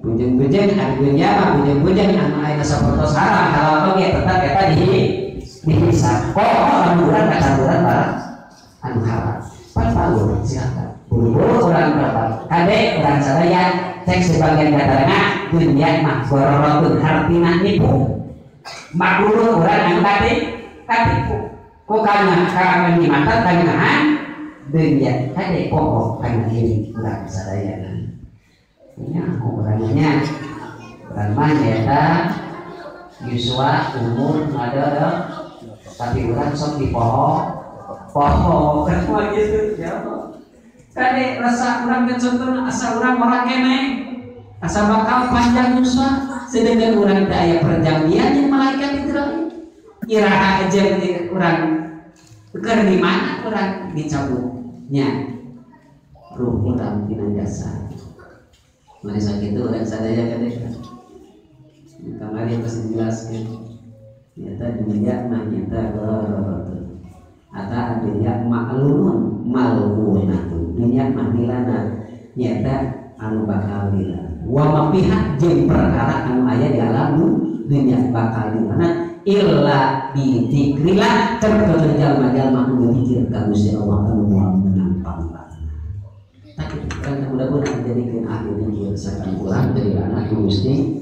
Bujeng-bujeng ari dunya mah bujeng-bujeng anu aya sapertos haram halal oge tetep eta dihisab. Kok anu urang kacampuran barang anu haram. Pan palur silakan. Buru-buru urang berapa? Kade urang sadaya cek sebagian katarana dunya mah gororotun hartina nipu. Maklum urang anu katipu. Ku kana kanikmatan kanyahan dunya kade pokok kana diri urang sadayana. Nya urangnya urang mah nyaeta yuswa umur ngadeuh tapi urang sok dipoho poho kan gitu ya Allah. Kade rasa urang teh contohna asa urang ora keneh asa bakal panjang yuswa sedangkan urang teh aya perjanjian jeung malaikat Israil iraha aja urang keur di mana urang dicabutnya ruh urang tina jasa. Mari sakitu urang sadaya kade kamari pasti dijelaskeun nyata dunia mah nyata ghararun atau dunia ma'lumun mal'unatun dunia mah dilana nyata anu bakal dilana wa ma pihak jeung perkara anu aya di alam dunia bakal dilana illa bi dzikrillah terkecuali jalma-jalma anu dzikir ka Gusti Allah anu moal menang pangbalana. Tapi kan mudah-mudahan dijadikeun ahli dzikir sakan urang dari anak Gusti